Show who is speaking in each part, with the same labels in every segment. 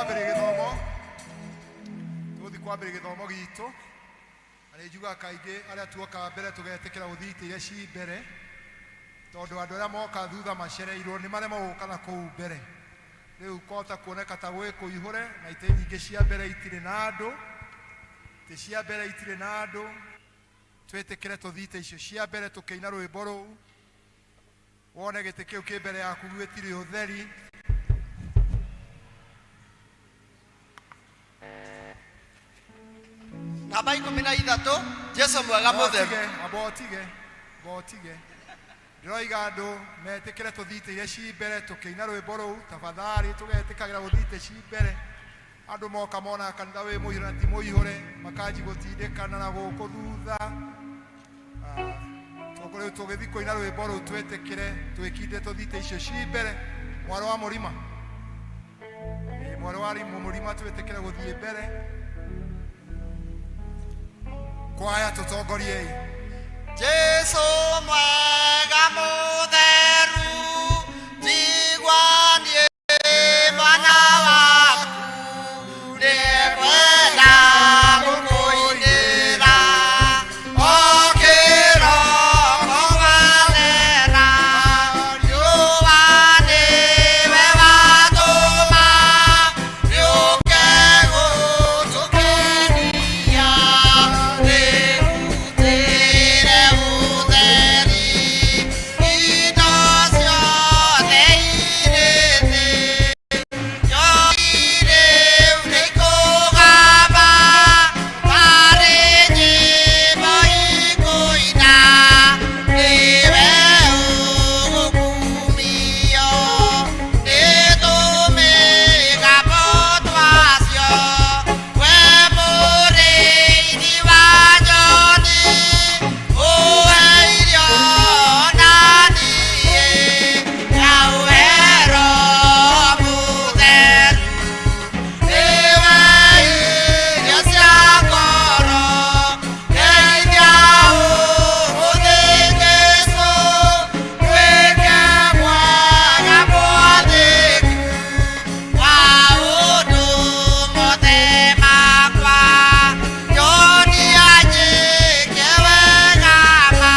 Speaker 1: Kwambĩrĩria gĩthomo, tũgũthiĩ kwambĩrĩria gĩthomo gitũ. Na nĩ njugaga kaingĩ arĩa tuoka mbere tũgetĩkĩra gũthiĩ itĩ iria ci mbere, tondũ andũ arĩa moka thutha macereirwo nĩ maremagwo gũka na kũu mbere. Rĩu kwahota kuoneka ta gwĩ kũihũre na itĩ nyingĩ cia mbere itirĩ na andũ, itĩ cia mbere itirĩ na andũ. Twĩtĩkĩre tũthiĩ itĩ icio cia mbere tũkĩina rwĩmbo rũu. Wone gĩtĩ kĩu kĩ mbere yaku gĩtirĩ ũtheri.
Speaker 2: Namba 13, Jesu mwega mũtheru.
Speaker 1: Amba ũtige, amba ũtige, amba ũtige. Ndĩroiga andũ metĩkĩre tũthiĩ itĩ iria ci mbere tũkĩina rwĩmbo rũu, tafadhali tũgetĩkagĩra gũthiĩ itĩ ci mbere. Andũ moka monaga kanitha wĩ mũihũre na ti mũihũre, makanji gũtindĩkana na gũkũ thutha. Rĩu tũgĩthiĩ kũina rwĩmbo rũu twĩtĩkĩre twĩkinde tũthiĩ itĩ icio ci mbere. Mwarĩ wa mũrima, Ĩĩ, mwarĩ wa mũrima twĩtĩkĩre gũthiĩ mbere. Kwaya tũtongoriei.
Speaker 2: Jesu mwega mũtheru, njigua niĩ mwana waku, nĩngwenda gũkũinĩra, o kĩroko wathera, riũa nĩwe watũma, rĩũke gũtũkenia, rĩrutĩre ũtheri, indo ciothe irĩ thĩ. Rĩu nĩikũgamba, tarĩ nyĩmbo ikũina, nĩwe ũgũkumio, nĩ tũmĩgambo twacio, we mũrĩithi wa nyoni, ũhe irio na niĩ, Yahweh Roho Mũtheru, nĩwe irio cia ngoro, ndeithia ũmũthĩ Jesũ, nduĩke mwega mwathĩki maũndũ mothe makwa, nyonia njĩke wega ma,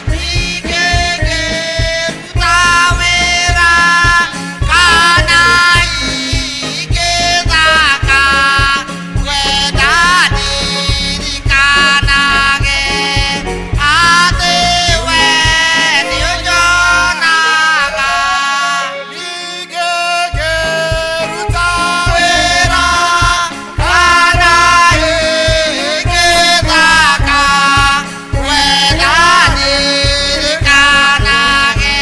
Speaker 2: ningĩ ngĩruta wĩra kana ingĩthaka, ngwenda ndirikanage atĩ we nĩũnyonaga.
Speaker 1: Ningĩ ngĩruta
Speaker 2: wĩra kana ingĩthaka, ngwenda ndirikanage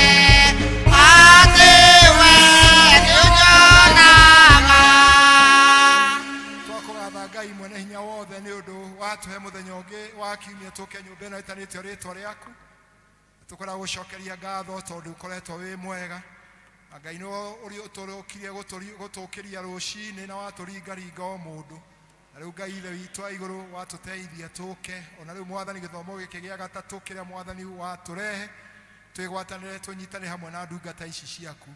Speaker 2: atĩ we nĩũnyonaga.
Speaker 1: Twakũgatha Ngai mwene hinya wothe nĩ ũndũ watũhe mũthenya ũngĩ wa kiumia tũke nyũmba ĩno ĩtanĩtio rĩtwa rĩaku. Tũkwenda gũcokeria ngatho tondũ ũkoretwo wĩ mwega. Na Ngai nĩ ũrĩ ũtũrũkirie gũtũkĩria rũcinĩ na watũringaringa o mũndũ. Na rĩu Ngai Ithe witũ wa igũrũ watũteithia tũke. Ona rĩu Mwathani gĩthomo gĩkĩ gĩa gatatũ kĩrĩa Mwathani watũrehe, twĩgwatanĩre tũnyitane hamwe na ndungata ici ciaku.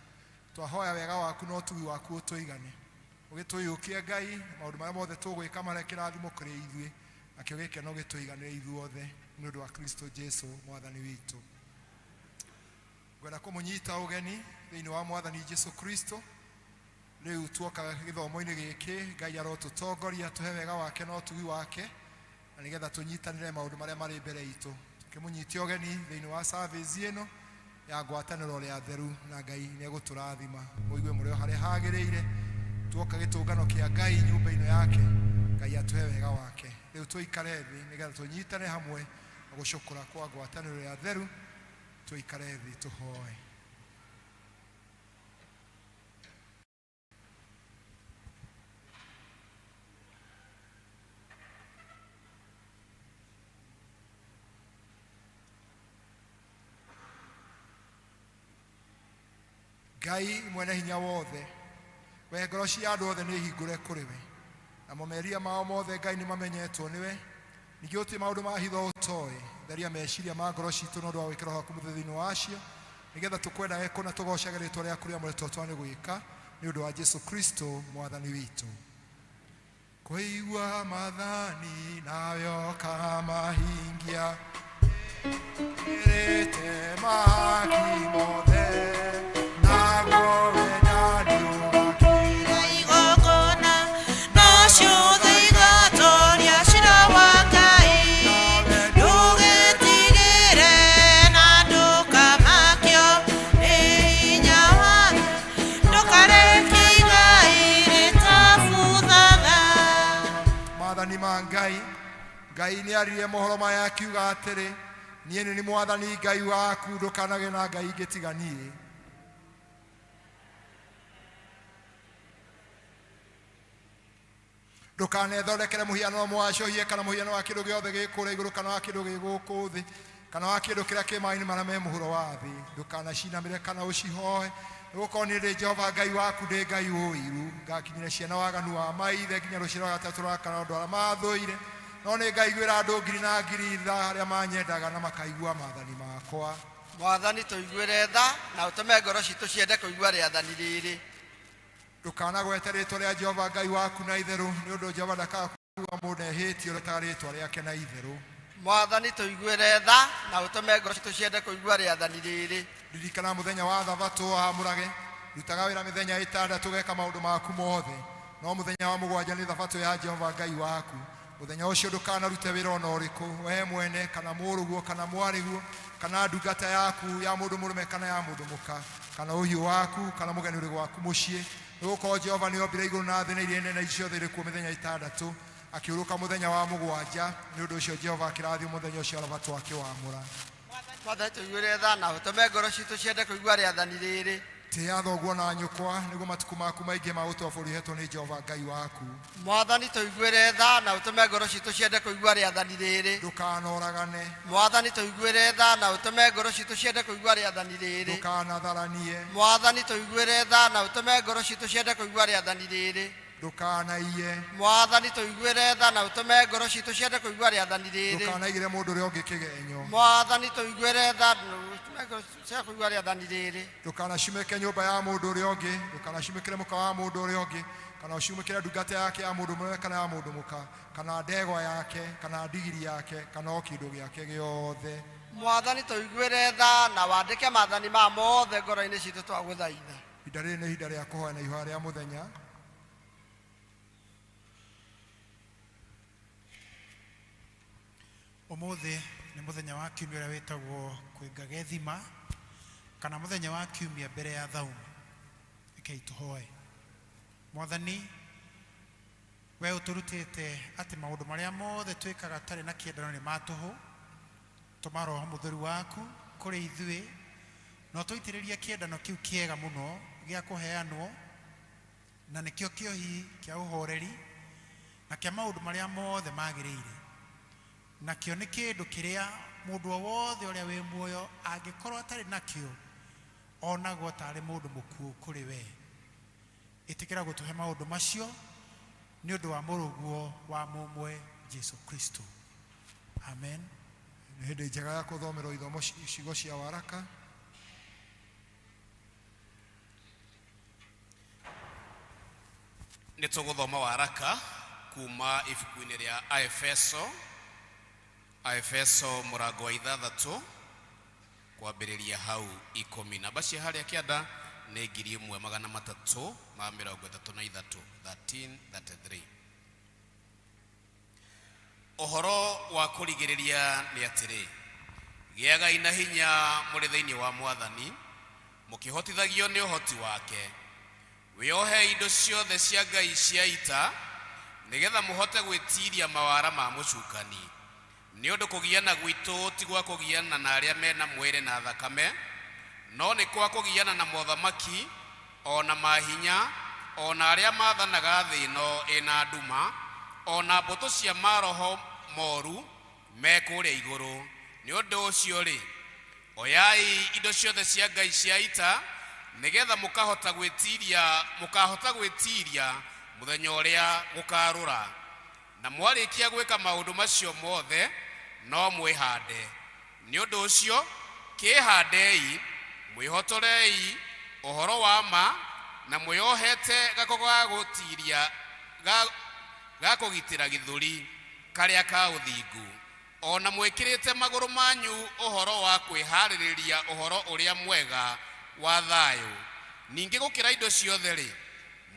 Speaker 1: Twahoya wega waku na ũtugi waku ũtũigane. Ũgĩtũiyũkie Ngai, maũndũ marĩa mothe tũgwĩka marĩa kĩrathimo kũrĩ ithuĩ, nakĩo gĩkeno gĩtũiganĩre ithuothe, nĩ ũndũ wa Kristo Jesu Mwathani witũ. Ngwenda kũmũnyita ũgeni thĩinĩ wa Mwathani Jesu Kristo. Rĩu tuoka gĩthomo-inĩ gĩkĩ, Ngai arotũtongoria, tũhe wega wake na ũtugi wake, na nĩgetha tũnyitanĩre maũndũ marĩa marĩ mbere itũ. Tũkĩmũnyitia ũgeni thĩinĩ wa service ĩno ya ngwatanĩro rĩa theru, na Ngai nĩ egũtũrathima. Mũigue mũrĩ o harĩa hagĩrĩire. Tuoka gĩtũngano kĩa Ngai nyũmba ĩno yake, Ngai atũhe wega wake. Rĩu tũikare thĩ nĩgetha tũnyitane hamwe na gũcũkũra kwa ngwatanĩro ya theru. Tũikare thĩ tũhoe. Ngai mwene hinya wothe, we ngoro cia andũ othe nĩ hingũre kũrĩ we, namo mehia mao mothe Ngai nĩ mamenyetwo nĩwe. Ningĩ gũtirĩ maũndũ ma hitho ũtoĩ. Theria meciria ma ngoro citũ na ũndũ wa gwĩkĩra Roho waku Mũtheru thĩinĩ wacio, nĩgetha tũkwendage kũna tũgoocage rĩĩtwa rĩaku rĩamũre tondũ twa nĩ gwĩka. Nĩ ũndũ wa Jesu Kristo Mwathani witũ. Kũigua maathani nawe ũkamahingia, ĩrĩte mahaki mothe, naguo wendani ũgakĩra.
Speaker 3: Igongona no ciothe igatoria cira wa Ngai. Ndũgetigĩre na ndũkamakio nĩ hinya wa ndũkareke igai rĩtabuthaga.
Speaker 1: Maathani ma Ngai. Ngai nĩ aririe mohoro maya akiuga atĩrĩ, niĩ nĩ niĩ Mwathani Ngai waku, ndũkanagĩe na ngai ingĩ tiga niĩ. Ndũkanethondekere mũhianano mwacũhie kana mũhianano wa kĩndũ gĩothe gĩ kũrĩa igũrũ kana wa kĩndũ gĩ gũkũ thĩ kana wa kĩndũ kĩrĩa kĩ maĩ-inĩ marĩa me mũhuro wa thĩ. Ndũkanacinamĩre kana ũcihoe, nĩgũkorwo niĩ ndĩ Jehova Ngai waku, ndĩ Ngai ũiru. Ngakinyĩra ciana waganu wa maithe nginya rũciaro rwa gatatũ rwa kana andũ arĩa mathũire, no nĩ ngaiguĩra andũ ngiri na ngiri tha arĩa manyendaga na makaigua maathani makwa.
Speaker 2: Mwathani tũiguĩre tha na ũtũme ngoro citũ ciende kũigua rĩathani rĩrĩ.
Speaker 1: Ndũkanagwete rĩtwa rĩa Jehova Ngai waku na itherũ, nĩ ũndũ Jehova ndakaga mũndũ ehĩtie ũretaga rĩtwa rĩake na itherũ.
Speaker 2: Mwathani tũiguĩre tha na ũtũme ngoro citũ ciende kũigua rĩathani rĩrĩ.
Speaker 1: Ririkana mũthenya wa thabatũ wamũrage, rutaga wĩra mĩthenya ĩtandatũ ũgeka maũndũ maku mothe, no mũthenya wa mũgwanja nĩ thabatũ ya Jehova Ngai waku. Mũthenya ũcio ndũkanarute wĩra ona ũrĩkũ, wee mwene kana mũrũguo kana mwarĩguo kana ndungata yaku ya mũndũ mũrũme kana ya mũndũ mũka, kana ũhiũ waku kana mũgeni ũrĩ gwaku mũciĩ, nĩgũkorwo Jehova nĩombire igũrũ na thĩ na iria nene na indo ciothe irĩ kuo mĩthenya ĩtandatũ, akĩhurũka mũthenya wa mũgwanja. Nĩ ũndũ ũcio Jehova akĩrathima mũthenya ũcio wa thabatũ akĩwamũra.
Speaker 2: Mwathani tũiguĩre tha na ũtũme ngoro citũ ciende kũigua rĩathani rĩrĩ.
Speaker 1: Tĩĩa thoguo na nyũkwa, nĩguo matukũ maku maingĩ ma gũtũũra bũrũri ũhetwo nĩ Jehova Ngai waku.
Speaker 2: Mwathani tũiguĩre tha na ũtũme ngoro citũ ciende kũigua rĩathani rĩrĩ.
Speaker 1: Ndũkanoragane.
Speaker 2: Mwathani tũiguĩre tha na ũtũme ngoro citũ ciende kũigua rĩathani rĩrĩ.
Speaker 1: Ndũkanatharanie.
Speaker 2: Mwathani tũiguĩre tha na ũtũme ngoro citũ ciende kũigua rĩathani rĩrĩ.
Speaker 1: Ndũkanaiye.
Speaker 2: Mwathani tũiguĩre tha na ũtũme ngoro citũ ciende kũigua rĩathani rĩrĩ.
Speaker 1: Ndũkanaigĩre mũndũ ũrĩa ũngĩ kĩgenyo.
Speaker 2: Mwathani tũiguĩre tha na ũtũme ngoro citũ ciende kũigua rĩathani rĩrĩ.
Speaker 1: Ndũkanacumĩke nyũmba ya mũndũ ũrĩa ũngĩ, ndũkanacumĩkĩre mũka wa mũndũ ũrĩa ũngĩ, kana ũcumĩkĩre ndungata yake ya mũndũ mũrũme kana ya mũndũ mũka, kana ndegwa yake, kana ndigiri yake, kana o kĩndũ gĩake gĩothe.
Speaker 2: Mwathani tũiguĩre tha na wandĩke maathani ma mothe ngoro-inĩ citũ twagũthaitha.
Speaker 1: Ihinda rĩrĩ nĩ ihinda rĩa kũhoya na ihoya rĩa mũthenya.
Speaker 4: Ũmũthĩ nĩ mũthenya wa kiumia ũrĩa wĩtagwo kwĩnga gethima, kana mũthenya wa kiumia mbere ya thaumu. Rekei tũhoe. Mwathani, we ũtũrutĩte atĩ maũndũ marĩa mothe twĩkaga tũtarĩ na kĩendano nĩ ma tũhũ. Tũma Roho Mũtheru waku kũrĩ ithuĩ na ũtũitĩrĩrie kĩendano kĩu kĩega mũno gĩa kũheanwo, na nĩkĩo kĩohi kĩa ũhoreri na kĩa maũndũ marĩa mothe magĩrĩire. Nakĩo nĩ kĩndũ kĩrĩa mũndũ o wothe ũrĩa wĩ muoyo angĩkorwo atarĩ nakĩo onagwo tarĩ mũndũ mũkuũ kũrĩ we. Ĩtĩkĩra gũtũhe maũndũ macio nĩ ũndũ wa mũrũguo wa mũmwe Jesu Kristo. Amen.
Speaker 1: Nĩ hĩndĩ njega ya kũthomerwo ithomo ciugo cia waraka.
Speaker 5: Nĩ tũgũthoma waraka kuma ibuku-inĩ rĩa Aefeso, Aefeso mũrango wa ithathatũ kwambĩrĩria hau ikũmi. Namba cia harĩa kĩanda nĩ 1333, 1333. Ũhoro wa kũrigĩrĩria nĩ atĩrĩ, gĩagai na hinya mũrĩ thĩinĩ wa Mwathani, mũkĩhotithagio nĩ ũhoti wake. Wĩohei indo ciothe cia Ngai cia ita, nĩgetha mũhote gwĩtiiria mawara ma mũcukani. Nĩ ũndũ kũgiana gwitũ ti gwa kũgiana na arĩa mena mwĩrĩ na thakame, no nĩ kwa kũgiana na mothamaki, o na mahinya, o na arĩa maathanaga thĩ ĩno ĩna nduma, o na mbũtũ cia maroho moru me kũrĩa igũrũ. Nĩ ũndũ ũcio-rĩ, oyai indo ciothe cia Ngai cia ita, nĩgetha mũkahota gwĩtiiria, mũkahota gwĩtiiria mũthenya ũrĩa gũkarũra. Na mwarĩkia gwĩka maũndũ macio mothe, no mwĩhande. Nĩ ũndũ ũcio, kĩĩhandei, mwĩhotorei ũhoro wa ma Na mwĩohete gako ga gũtiria ga kũgitĩra gĩthũri karĩa ka ũthingu, o na mwĩkĩrĩte magũrũ manyu ũhoro wa kwĩharĩrĩria ũhoro ũrĩa mwega wa thayũ. Ningĩ gũkĩra indo ciothe rĩ,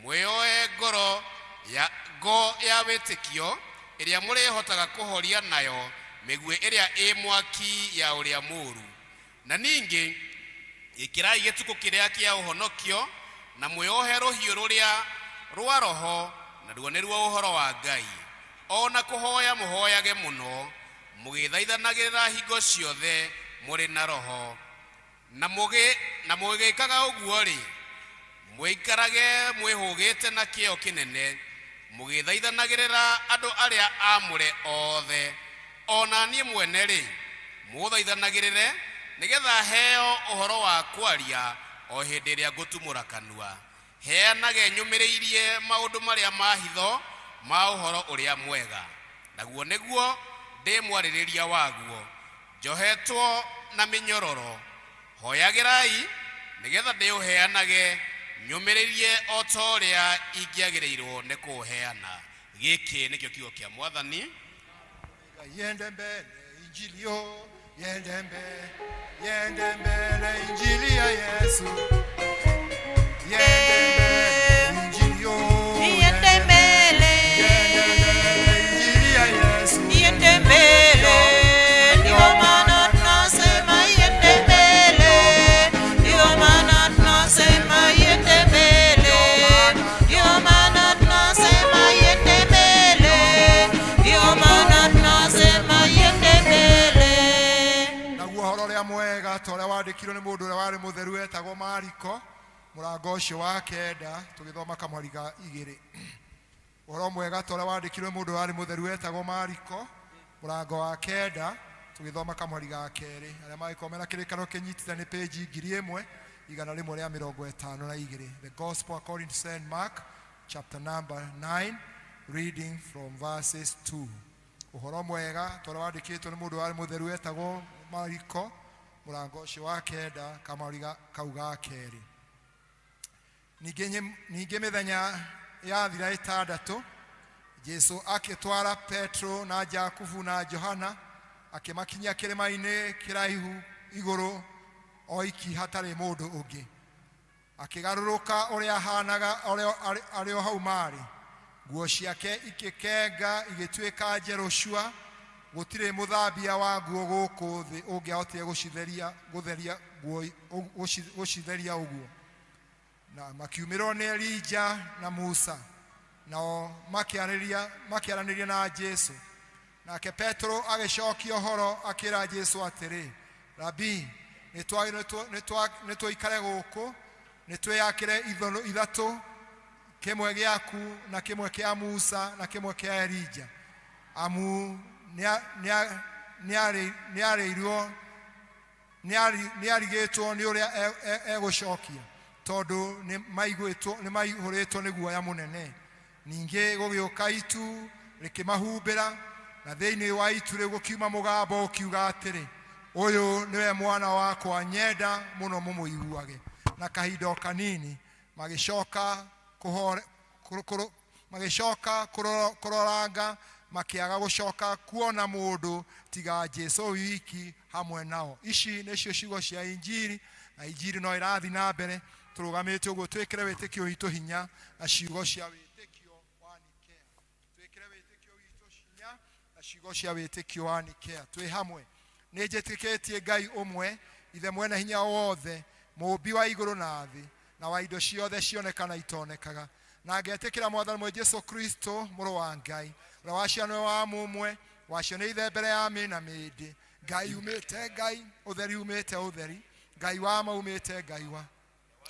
Speaker 5: mwĩoe ngoro ya ngo ya wĩtĩkio ĩrĩa mũrĩhotaga kũhoria nayo mĩguĩ ĩrĩa ĩ mwaki ya ũrĩa mũũru. Na ningĩ ĩkĩrai gĩtukũ kĩrĩa kĩa ũhonokio, na mwĩohe rũhiũ rũrĩa rwa Roho, naruo nĩruo ũhoro wa Ngai. O na kũhoya mũhoyage mũno, mũgĩthaithanagĩrĩra hingo ciothe mũrĩ na Roho, na mũgĩkaga ũguo rĩ, mũikarage mwĩhũgĩte na kĩyo kĩnene, mũgĩthaithanagĩrĩra andũ arĩa aamũre othe. O na niĩ mwene rĩ, mũthaithanagĩrĩre, nĩgetha heo ũhoro wa kwaria o hĩndĩ ĩrĩa ngũtumũra kanua, heanage nyũmĩrĩirie maũndũ marĩa ma hitho ma ũhoro ũrĩa mwega, naguo nĩguo ndĩ mwarĩrĩria waguo, njohetwo na mĩnyororo. Hoyagĩrai nĩgetha ndĩũheanage nyũmĩrĩrie o ta ũrĩa ingĩagĩrĩirwo nĩ kũũheana. Gĩkĩ nĩkĩo kiugo kĩa Mwathani.
Speaker 1: Yende mbele injili yo, yende mbele, yende mbele injili ya Yesu. Yende mbele injili yo,
Speaker 3: Iende mbele.
Speaker 1: Yende mbele injili ya Yesu.
Speaker 3: Iende mbele, ndio maana tunasema iende mbele, ndio maana tunasema iende mbele, ndio maana tunasema iende mbele, ndio maana tunasema iende mbele.
Speaker 1: Naguo ũhoro ũrĩa mwega ta ũrĩa wandĩkirwo nĩ mũndũ ũrĩa warĩ mũtheru wetagwo Mariko, mũrango ũcio wa 9, tũgĩthoma kamwari ga 2. Ũhoro mwega ta ũrĩa wandĩkirwo nĩ mũndũ warĩ mũtheru wetagwo Mariko, mũrango wa 9, tũgĩthoma kamwari ga 2. Arĩa mangĩkorwo mena kĩrĩkanĩro kĩnyitithanie nĩ page 1152. The Gospel according to St. Mark, chapter number 9, reading from verses 2. Ũhoro mwega ta ũrĩa wandĩkĩtwo nĩ mũndũ warĩ mũtheru wetagwo Mariko, mũrango ũcio wa 9, kamwari kau ga 2. Ningĩ mĩthenya yathira 6, Jesu akĩtwara Petro na Jakubu na Johana, akĩmakinyia kĩrĩma-inĩ kĩraihu igũrũ oiki hatarĩ mũndũ ũngĩ. Akĩgarũrũka ũrĩa ahanaga arĩ o hau marĩ, nguo ciake ikĩkenga igĩtuĩka njerũ cua. Gũtirĩ mũthambia wa nguo gũkũ thĩ ũngĩahotire gũtheria nguo gũcitheria ũguo. Na makiumĩrwo nĩ Elija na Musa, nao makĩaranĩria na Jesu. Nake Petro agĩcokia ũhoro akĩra Jesu atĩrĩ, Rabii, nĩtũikare gũkũ, nĩtwĩyakĩre ithũnũ 3, kĩmwe gĩaku na kĩmwe kĩa Musa na kĩmwe kĩa Elija. Amu nĩarigĩtwo nĩ ũrĩa egũcokia, tondũ nĩmaihũrĩtwo nĩ guoya mũnene. Ningĩ gũgĩũka itu rĩkĩmahumbĩra, na thĩinĩ wa itu rĩu gũkiuma mũgambo ũkiuga atĩrĩ, ũyũ nĩwe mwana wakwa nyenda mũno, mũmũiguage. Na kahinda o kanini magĩcoka kũroranga, makĩaga gũcoka kuona mũndũ tiga Jesu wiki hamwe nao. Ici nĩcio ciugo cia injiri, na injiri no ĩrathiĩ na mbere. Tũrũgamĩte ũguo twĩkĩre wĩtĩkio witũ hinya na ciugo cia wĩtĩkio wa Nikea. Twĩkĩre wĩtĩkio witũ hinya na ciugo cia wĩtĩkio wa Nikea. Twĩ hamwe. Nĩ njĩtĩkĩtie Ngai ũmwe, Ithe mwene hinya wothe, mũũmbi wa igũrũ na thĩ, na wa indo ciothe cioneka na itonekaga. Na ngetĩkĩra Mwathani mwe Jesu Kristo, mũrũ wa Ngai, ũrĩa waciaranĩirwo wa mũmwe, wacio nĩ Ithe mbere ya mĩ na mĩndĩ. Ngai umĩte Ngai, ũtheri umĩte ũtheri, Ngai wa ma umĩte Ngai wa.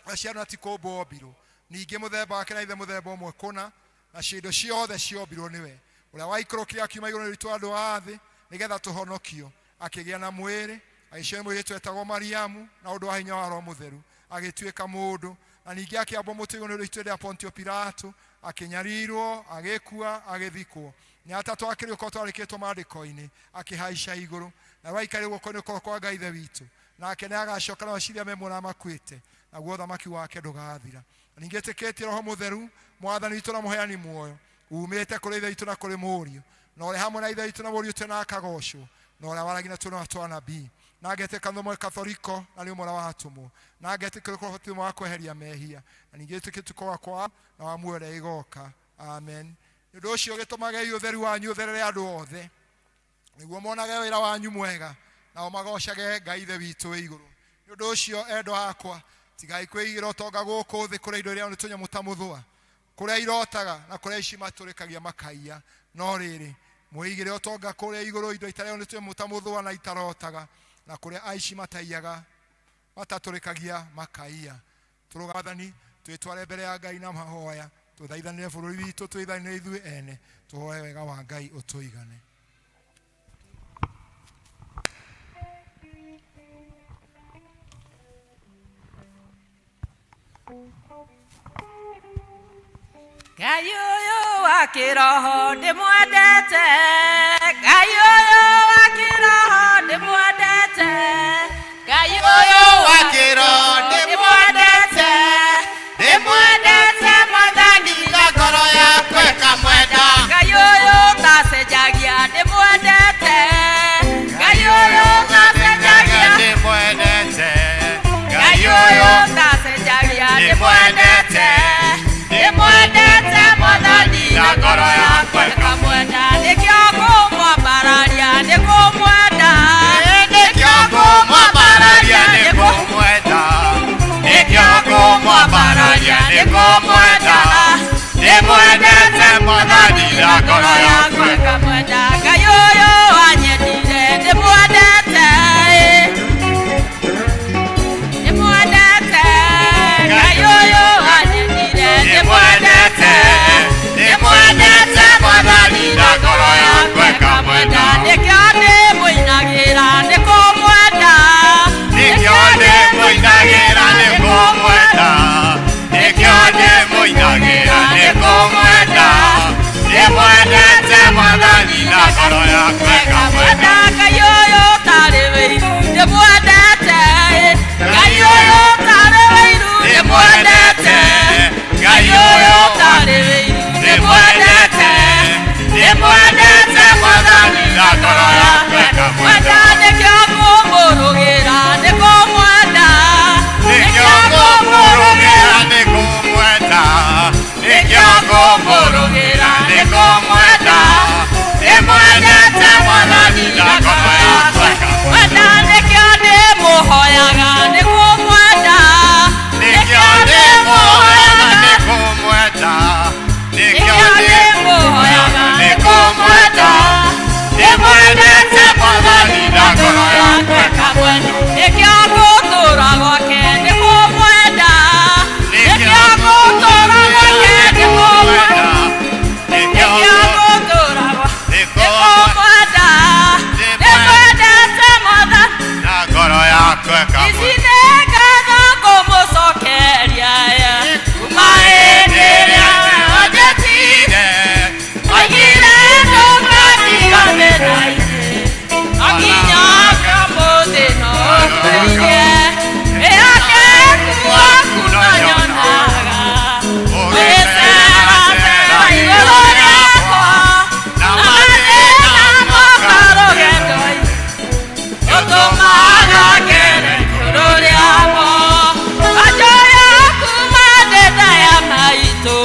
Speaker 1: Aciarwo ti kũmbwo ombirwo, ningĩ mũthemba wake na Ithe mũthemba ũmwe kũna, na indo ciothe ciombirwo nĩwe, ũrĩa waikũrũkire akiuma igũrũ nĩ andũ a thĩ, nĩgetha tũhonokio. Akĩgĩa na mwĩrĩ, agĩciarwo mũirĩtu wetagwo Mariamu, na ũndũ wa hinya wa Roho Mũtheru agĩtuĩka mũndũ, na ningĩ akĩambwo mũtĩ igũrũ nĩ ũndũ witũ hĩndĩ ya Pontio Pilato, akĩnyarirwo, agĩkua, agĩthikwo. Nĩ atatũ akĩriũka twarĩkĩtwo maandĩko-inĩ, akĩhaica igũrũ, na waikarire guoko-inĩ kwa Ngai Ithe witũ. Nake nĩ agacoka na maciria me muoyo na makuĩte, naguo ũthamaki wake ndũgathira. Na ningĩ ĩtĩkĩtie Roho Mũtheru, Mwathani witũ na mũheani muoyo, umĩte kũrĩ Ithe witũ na kũrĩ Mũriũ, na ũrĩa hamwe na Ithe witũ na Mũriũ tena akagocwo, na ũrĩa waragia na tũnua twa anabii. Na ngetĩka kanitha ũmwe Katholiko, na nĩ ũmwe ũrĩa wa atũmwo. Na ngetĩkĩra ũhoti ũmwe wa kweheria mehia, na ningĩ ĩtĩkĩtie kũgwa kwa na wa muoyo ũrĩa ĩgoka. Amen. Nĩ ũndũ ũcio gĩtũmagei ũtheru wanyu ũtherere andũ othe, nĩguo monage wĩra wanyu mwega, nao magocage Ngai Ithe witũ wĩ igũrũ. Nĩ ũndũ ũcio, endwa akwa, tigai kwĩigĩra ũtonga gũkũ thĩ, kũrĩa indo iria nĩ tũnyamũ ta mũthũa, kũrĩa irotaga na kũrĩa ici matũrĩkagia makaiya. No rĩrĩ, mwĩigĩre ũtonga kũrĩa igũrũ, indo itarĩo nĩ tũnyamũ ta mũthũa na itarotaga, na kũrĩa aici mataiyaga matatũrĩkagia makaiya. Tũrũga Mwathani, twĩtware mbere ya Ngai na mahoya, tũthaithanĩre bũrũri witũ, twĩthaithanĩre ithuĩ ene, tũhoe wega wa Ngai ũtũigane.
Speaker 3: Ngai ũyũ wa kĩroho ndĩmwendete, Ngai ũyũ wa kĩroho ndĩmwendete, Ngai ũyũ wa
Speaker 6: kĩroho
Speaker 3: ndĩmwendete, ndĩmwendete Mwathani
Speaker 6: na ngoro yakwa ĩkamwenda.
Speaker 3: Ngai ũyũ ũtacenjagia ndĩmwendete, Ngai ũyũ ũtacenjagia,
Speaker 6: Ndĩmwendete.
Speaker 3: Ngai ũyũ ũtacenjagia ndĩmwendete, ndĩmwendete Mwathani
Speaker 6: na ngoro yakwa
Speaker 3: ĩkamwenda. Nĩkĩo ngũmwambararia, nĩngũmwenda,
Speaker 6: Nĩkĩo ngũmwambararia, nĩngũmwenda. Nĩkĩo ngũmwambararia, nĩngũmwenda. Ndĩmwendete Mwathani na ngoro yakwa
Speaker 3: ĩkamwenda. Ngai ũyũ wanyendire ndĩmwendete, ndĩmwendete. Ngai ũyũ wanyendire ndĩmwendete, ndĩmwendete Mwathani
Speaker 6: na ngoro yakwa ĩkamwenda.
Speaker 3: Nĩkĩo ndĩmũinagĩra, nĩngũmwenda,
Speaker 6: Nĩkĩo ndĩmũinagĩra, nĩngũmwenda. Nĩkĩo ndĩmũinagĩra, nĩngũmwenda. Ndĩmwendete Mwathani na ngoro yakwa ĩkamwenda.
Speaker 3: Ngai ũyũ ũtarĩ wĩiru ndĩmwendete, Ngai ũyũ ũtarĩ wĩiru ndĩmwendete, Ngai ũyũ ũtarĩ wĩiru ndĩmwendete, ndĩmwendete Mwathani
Speaker 6: na ngoro yakwa ĩkamwenda.
Speaker 3: Nĩkĩo ngũmũrũgĩra, nĩngũmwenda,
Speaker 6: Nĩkĩo ngũmũrũgĩra, nĩngũmwenda. Nĩkĩo ngũmũrũgĩra, nĩngũmwenda. Ndĩmwendete Mwathani na ngoro yakwa ĩkamwenda.
Speaker 3: Nĩkĩo ndĩmũhoyaga, nĩngũmwenda,
Speaker 6: Nĩkĩo ndĩmũhoyaga, nĩngũmwenda. Nĩkĩo ndĩmũhoyaga, nĩngũmwenda. Ndĩmwendete Mwathani na ngoro yakwa ĩkamwenda.
Speaker 3: Nĩkĩo ngũtũũra gwake, nĩngũmwenda, nĩkĩo ngũtũũra gwake, nĩngũmwenda,
Speaker 6: Nĩkĩo
Speaker 3: nĩkĩo ngũtũũra gwake,
Speaker 6: nĩngũmwenda.
Speaker 3: nĩngũmwenda, ndĩmwendete Mwathani.
Speaker 6: Na ngoro yakwa
Speaker 3: Ici
Speaker 6: ĩkamwenda.
Speaker 3: nĩ ngatho ngũmũcokeria, kuma hĩndĩ ĩrĩa wanjĩtire, oigire ndũngatiga thĩna-inĩ, no nginya kamũthĩ no ũtuĩke wĩhokeku waku no nyonaga, ũgĩceracera igũrũ rĩakwa, na mathĩna moka rũgendo-inĩ, ũtũmaga ngere igũrũ rĩamo. Macho yaku mandĩta ya maitũ,